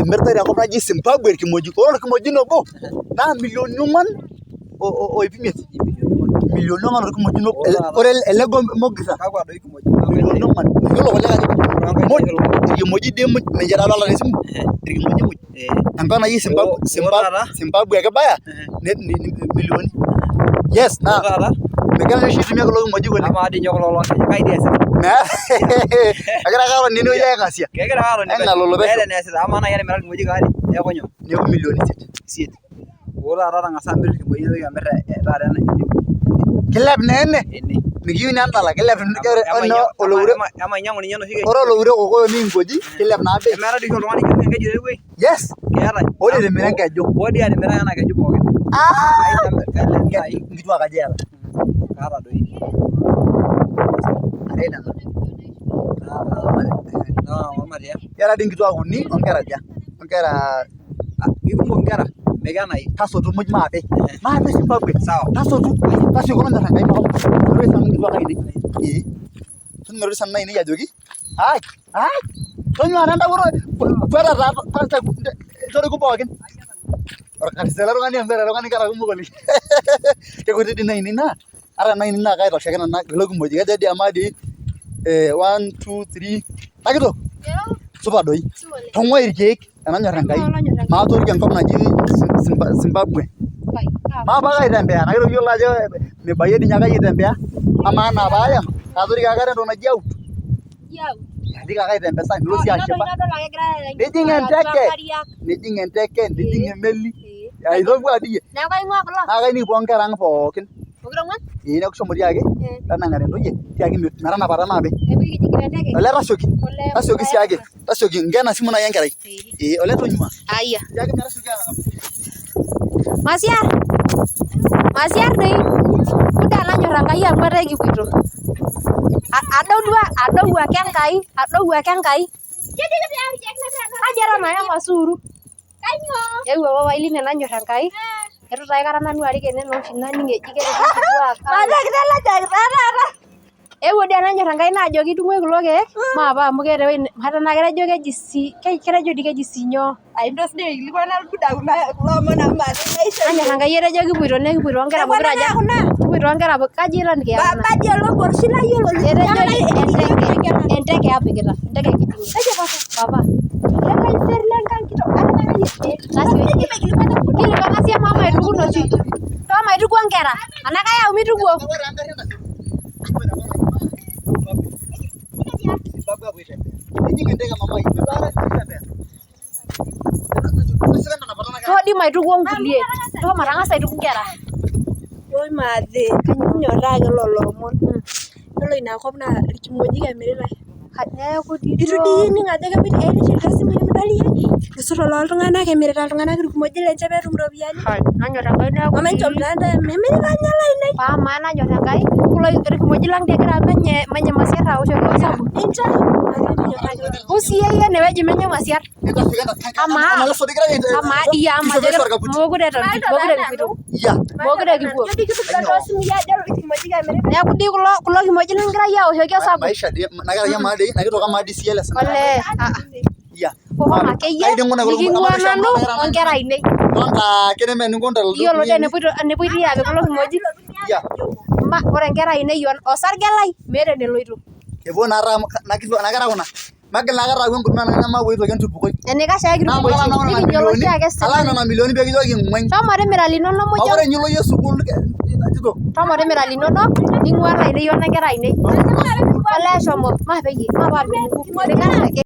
Emiritae tenkop naji Zimbabwe irkimojik. Ore orkimojino obo naa milioni ong'uan o ip imiet. Milioni ong'uan orkimojino obo. Ore ele goo mogita milioni ong'uan. Yiolo kulikae muj irkimojik dii muj ninche adolta te simu irkimojik muj. Enkop naji Zimbabwe ake ibaya milioni. Yes naa megira oshi aitumia kulo kimojik oleng. Amaa dii ninye kulo loonkejek kai dii eesita? Egira ake atoni tenewueji aikasia. Kegira ake atoni Aing'alolo pesho. Meeta eneesita. Amaa naaji tenimira irkimojik aare neeku nyoo? Neeku milioni isiet. Isiet. Oo taata tang'asa amir irkimojik naitoki amir taata ene. Kilep naa ene. Ene. Mikiyieu naa endala kilep oloure. Emainyiang'u ninye enoshi keju. Ore oloure kokoyo nikingoji kilep naa bei. Emeetae dii oshi oltung'ani oinyiang'u enkeju tenewueji? Yes. Keetae. Ore timira enkeju. Oo dii atimira ena keju pookin. Nkituak aja iyata? Kaata doi. Are nena. Naa ormatia. Iyata dii nkituak uni onkera aja? Onkera Kikumok inkera mikenai. Tasotu muj maape. Maape Zimbabwe. Sawa. Tasotu. Tasioki olonyor Enkai makop. Ore sinanu nkituak ainei. Ee. Toning'o sinanu ainei ajoki ai ai tonyua taa ntawuo kweta taa toriku pookin. Orkarsis ele tung'ani amu eeta ele tung'ani nkera kumok oleng. Kekutik dii inainei naa ata inainei naa kaitosha ake nena lelo kimojik. Kajo dii amaa dii one, two, three nakitok supa doi. Tung'uai irkeek enanyor Enkai. Maatoriko enkop naji Zimbabwe. Maape ake aitembea nakitok iyiolo ajo mibayie dii ninye ake aitembea. Amaa naa paayam kaatoriko aikata entoki naji out. Ijing ake aitembesa nilo sii ashipa. Nijing enteke, nijing enteke, nijing emeli aitobua dii iyie. Naa kayieu nikipuo onkera ang pookin. Ee neeku shomo tiaki tanang'are ntoyie tiaki metanapata maape. Olee tasioki, tasioki siake, tasioki nko ena simu nai enkerai. Ee olee tonyua. Tiaki metasioki atanap. Masiar, masiar doi. Muda nanyor Enkai amu etaa ekipuoito. Adou duo, adou ake Enkai, adou ake Enkai. Kaji eton aya masuuru? Eewuo papai lino enanyor Enkai. Eitu taa aikata nanu arik ene naa oshi naning eji keriki nkituak. Eewuo dii enanyor Enkai naajoki dung'oi kulo keek maape amu keeta ewueji hata tenaa ketejo keji sii ketejo dii keji sii nyoo. Nanyor Enkai etejo kipuoito nekipuoito onkera pokira aja kipuoito onkera kaji eton kiya kuna. Etejo enteke apikita enteke kijing'ita. Papa. Kilikuana sii mama aituku inoshi. Too maitukuo nkera. Anaa kayau mitukuo. Too dii maitukuo nkulie. Too matang'asa aituku nkera. Oi maathe, kanyoraa ake lelo omon. Yiolo ina kop naa irkimojik emiritae. Neeku dii Itu duo dii ining ajo kemiri etii oshi tosimui nidol iyie isurr loltung'anak emirita iltung'anak irkimojik lenche peetum iropiyiani. Nanyor Enkai neeku Enchom taa ntae memirita ninye lainei. Paa amaa nanyor Enkai kulo irkimojik lang dii egira menye menye masiar aoshoki osabu. Ninche. Usiyie iyie enewueji menye masiar. Amaa amaa dii amu mookure eton mookure kipuoito. Mookure kipuo. Ijo dii kitodol tosimui ajo irkimojik emiritae. Neeku dii kulo kulo kimojik lingira iyie aoshoki osabu. Olee homo akeyie niking'ua nanu onkera ainei. Iyiolo dii enepoitoi aapik kulo kimojik. Ore nkera ainei osarge lai meeta eneloito. Epuo naa nakera kuna magil ake aaku enkurma nemapoito ake entupukoi. Enaikash ake kitupukoitie nikinyia oshiake Alaa nena milioni pee kijoki ng'uany. Shomo timira linonok muj. Ore ninye ilo iyie sukuul Tito. Shomo timira linonok ning'ua lainei onenkera ainei. Olee shomo maapeyie maape atupuku. Enaikash ake.